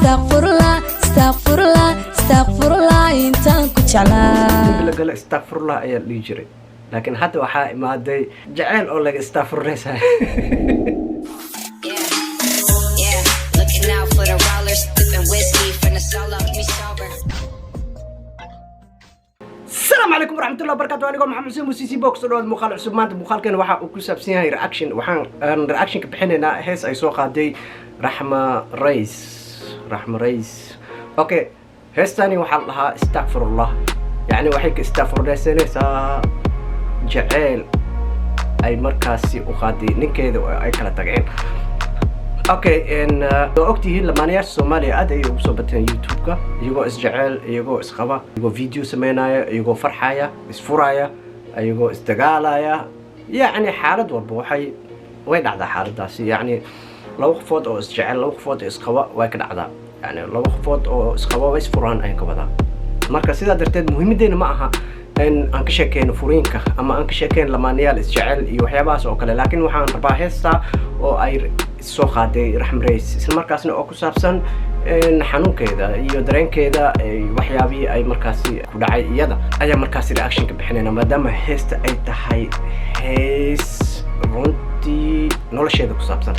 Astaqfurullah, astaqfurullah, astaqfurullah, intaan ku jeclaa. Dembi la galo astaqfirullah ayaa la dhihi jiray, laakiin hadda waxaa imaaday jaceyl oo laga istaqfurlaysa. Yeah, looking out for the rollers, sipping whiskey from the solo, me sober. Asalaamu calaykum waraxmatullahi wabarakatu. Anigoo Maxamed Xuseen Musiisi box oo dhawaad muuqaal cusub. Maanta muuqaalkeena waxa uu ku saabsan yahay reaction. Waxaan aan reaction ka bixinaynaa hees ay soo qaaday Raxma Rays, Raxma Rays. Okay, heestani waxaa la dhahaa Astaqfirullah, yacni waxay ka istaqfurlaysanaysaa jaceyl ay markaasi u qaaday ninkeeda oo ay kala tageen. Okay, waa ogtihiin lamaanayaasha Soomaaliya aad ayay ugu soo bateen YouTube-ka, iyagoo isjeceel, iyagoo isqaba, iyagoo video sameynaya, iyagoo farxaya, isfuraya, iyagoo isdagaalaya. Yacni xaalad walba waxay way dhacdaa xaaladaasi. Yacni laba qofood oo isjecel, laba qofood oo isqaba way ka dhacdaa. Yani laba qofood oo isqaba way isfuraan ayaan ka wadaa. Marka sidaa darteed muhiimaddeena ma aha in aan ka sheekeyno furiinka ama aan ka sheekeyno lamaanayaal isjecel iyo waxyaabahaas oo kale, laakiin waxaan rabaa heestaa oo ay soo qaaday Raxm Rays, isla markaasna oo ku saabsan xanuunkeeda iyo dareenkeeda, waxyaabihii ay markaasi ku dhacay iyada, ayaa markaasi reaction ka bixinayna, maadaama heesta ay tahay hees runtii nolosheeda ku saabsan.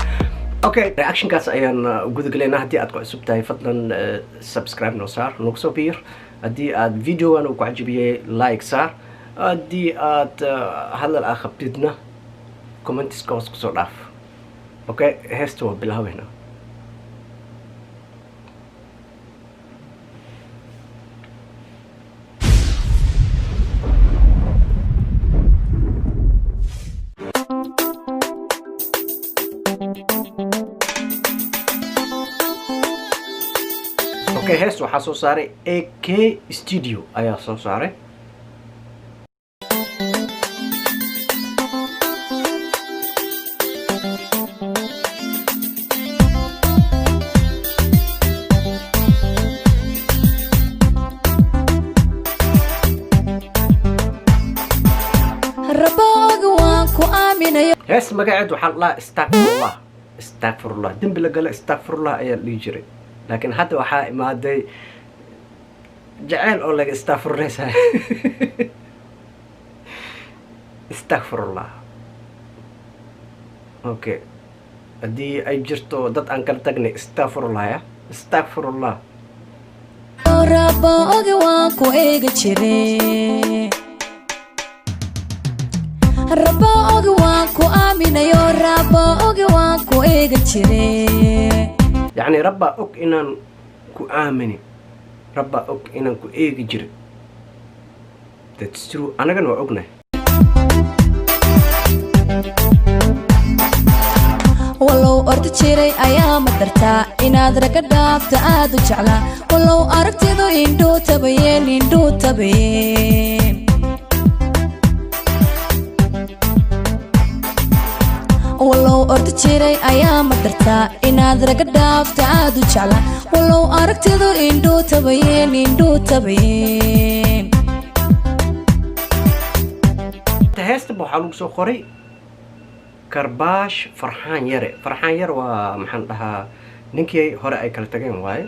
Okay, reactionkaas ayaan gudagalaynaa. Haddii aad ku cusub tahay, fadlan subscribe noo saar, nagu soo biir. Haddii aad videogan uu ku cajabiyey, like saar. Haddii aad hadal aa qabtidna, commentiska hoos kusoo dhaaf. Okay, heesta waa bilaabeynaa. Okay, heesta waxaa soo saaray AK Studio ayaa soo saaray. Rabooga waan ku aaminayo. Heesta magaceed waxaa la dhahaa Astaqfirullah, astaqfirullah. Dembi la galo astaqfirullah ayaa la dhihi jiray, laakiin hadda waxaa imaaday jaceyl oo laga istaqfurlaysa. Astaqfirullah. Okay, haddii ay jirto dad aan kala tagnay, astaqfirullah, ya astaqfirullah. Rabooga waan ku eega jire. Rabooga waan ku aaminayo, rabooga waan ku eega jire. Yacni rabbaa og inaan ku aamini, rabbaa og inaan ku eegi jiray. That's true, anagana waa ognahay. Walow ordi jiray ayaa ma dartaa inaad raga dhaafta aad u jeclaa. Walow aragtidu indhuu tabayeen, indhuu tabayeen. Walow ordi jiray ayaa ma dartaa inaad raga dhaafta aad u jeclaa. Walow aragtidu indhuu tabayeen, indhuu tabayeen. Heestaba waxaa lagu soo qoray Karbaash Farxaan Yare. Farxaan Yare waa, maxaan dhahaa, ninkii hore ay kala tageen waaye.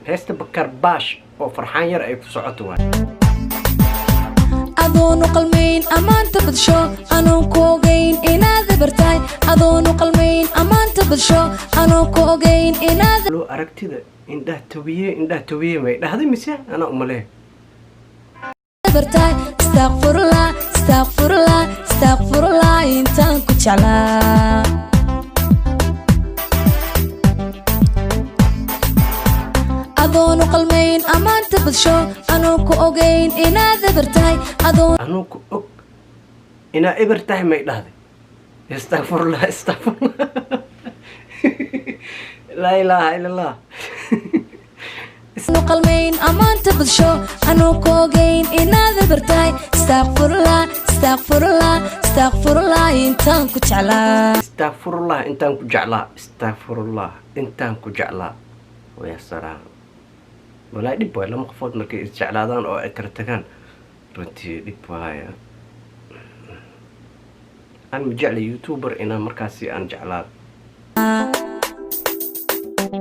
Heestaba Karbaash oo Farxaan Yare ay ku socoto waaye. Adoonu qalmayn ammaanta badsho, anoon ku ogayn inaad ebartahay. Adoonu qalmayn ammaanta badsho, anoon ku ogayn inaad Loo aragtida indhaha tobiye, indhaha tobiye may dhahday mise anaa umalee? Ebartahay. Astaqfurullah, astaqfurullah, astaqfurullah, intaan ku jeclaa. Adoonu qalmayn ammaanta badsho, anoon ku ogayn inaad ebartahay, adoon Anuu ku og inaa eber tahay may dhahday. Astaqfirullah, astaqfirullah, laa ilaaha ila Allah. Nu qalmayn ammaanta badsho, anuu ku ogayn inaad ebartahay. Astaqfurullah, astaqfurullah, astaqfurullah, intaan ku jeclaa. Astaqfirullah intaan ku jeclaa, astaqfirullah intaan ku jeclaa. Waya salaam, walaahi dhib waay lama qofood markay isjeclaadaan oo ay kala tagaan. Runtii dhib waaya. Aan ma jeclay YouTuber inaan markaasi aan jeclaado. Horta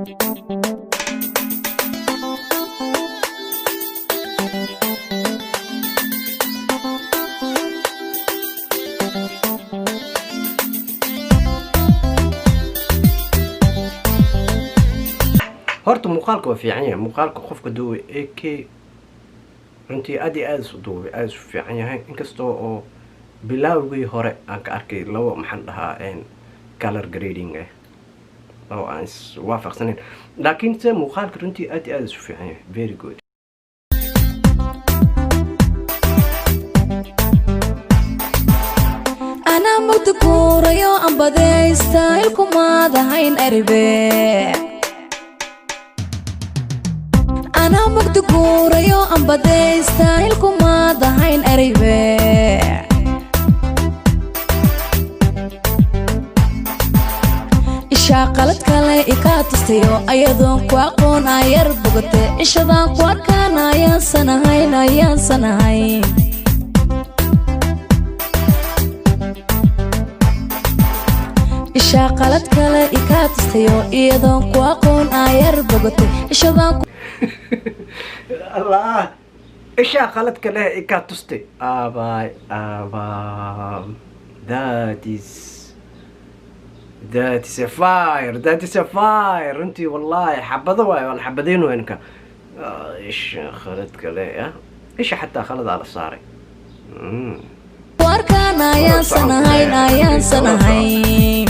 muuqaalka waa fiican yahay. Muuqaalka qofka duubay, AK, runtii aad iyo aada isu duubay, aada isu fiican yahay, inkastoo oo bilaawgii hore aan ka arkay labo, maxaan dhahaa, color grading ah oo aan is waafaqsanayn, laakiin se muuqaalka runtii aad iyo aada isu fiican yahay. Very good. Anaa mugdi kuurayo ambadeysta ilkumaadahayn aribe. Anaa mugdi kuurayo ambadeysta ilkumaadahayn aribe. Ishaa qalad kale ikaa tustayo, ayadoon ku aqoon ayar bogate. Cishadaan ku arkaan ayaansan ahayn, ayaansan ahayn. Ishaa qalad kale ikaa tustayo, iyadoon ku aqoon ayar bogate. Cishadaan Allah, ishaa qaladka leh ikaa tustay. Abaay, abaa, that is a fire, that is a fire. Runtii wallahi xabado waayo, waa la xabadeyn waay ninka. Isha khaladka leh, ah, isha xataa khaladaa la saaray. Ku arkaan ayaansan ahayn, ayaansan ahayn.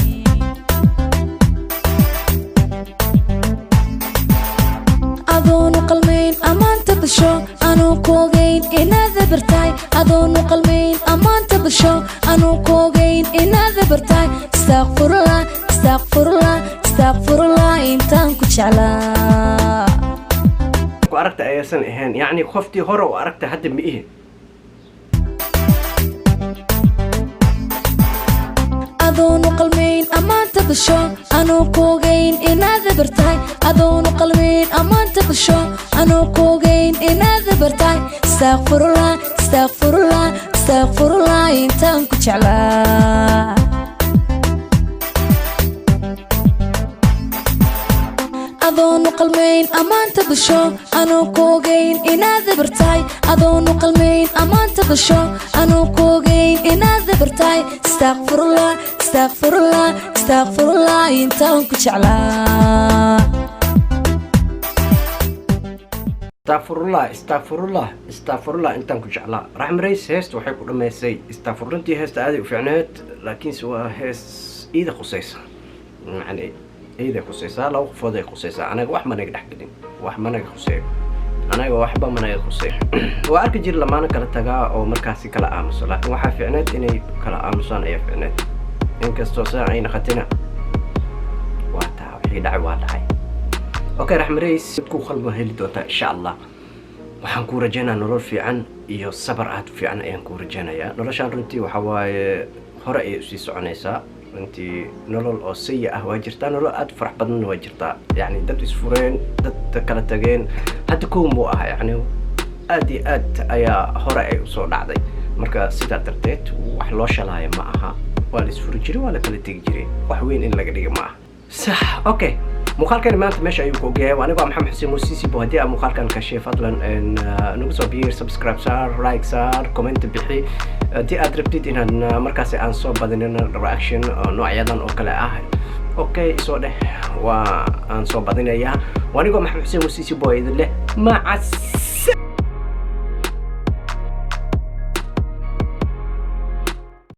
Adoonu qalmayn ammaanta bulsho, anuu koogayn inaad ebertahay. Adoonu qalmayn ammaanta bulsho, anuu koogayn inaad ebertahay. Istaaqfurullah, istaaqfurullah, istaaqfurullah, intaan ku jeclaa. Ku aragta ayaysan ahayn, yacni qoftii hore u aragta hadda ma ihi. Adoonu qalmayn ammaanta bulsho, anuu koogayn inaad ebertahay. Adoonu qalmayn ammaanta bulsho, anuu koogayn inaad ebertahay. Istaaqfurullah, istaaqfurullah, istaaqfurullah, intaan ku jeclaa. Adoonu qalmayn ammaanta bulsho, anuu koogayn inaad ebertahay. Adoonu qalmayn ammaanta bulsho, anuu koogayn inaad ebertahay. Istaaqfurullah, istaaqfurullah, istaaqfurullah, intaan ku jeclaa. Istaafurullah, istaafurullah, istaafurullah, intaan ku jeclaa. Raxma Rays heesta waxay ku dhammaysay istaafur. Runtii heesta aaday u fiicneed, laakiinse waa hees iida khusaysa, macni iiday khusaysaa, laba qofood ay khusaysaa. Anaga wax managa dhex gelin, wax managa khuseeyo, anaga waxba managa khuseeyo. Waa arki jir lamaano kala tagaa oo markaasi kala aamuso, laakiin waxaa fiicneed inay kala aamusaan ayaa fiicneed, inkastoo saa ay naqatina. Waa taa, wixii dhacay waa dhacay. Okay, Raxma Rays, ku qalmo heli doontaa insha Allah. Waxaan kuu rajaynayaa nolol fiican iyo sabar aad u fiican ayaan kuu rajaynayaa. Noloshaan runtii waxa waaye hore ayay usii soconaysaa. Runtii nolol oo sayi ah waa jirtaa, nolol aad u farax badanna waa jirtaa. Yacni dad isfureen, dad kala tageen, hadda kow muu ah, yacni aad iyo aad ayaa hore ay usoo dhacday. Marka sidaa darteed wax loo shalaayo ma aha. Waa la isfuri jiray, waa la kala tegi jiray, wax weyn in laga dhiga ma aha. Sax. Okay, muuqaalkani maanta meesha ayuu ku ogyahay. Anigoo Maxamed Xuseen Musiisibo. Haddii aa muuqaalkan kashay, fadlan nagu soo biir, subscribe saar, like saar, comment bixi. Haddii aad rabtid inaan markaasi aan soo badinin reaction oo noocyadan oo kale ah, okay, isoo dheh, waa aan soo badinayaa. Anigoo Maxamed Xuseen Musiisibo idin leh maca.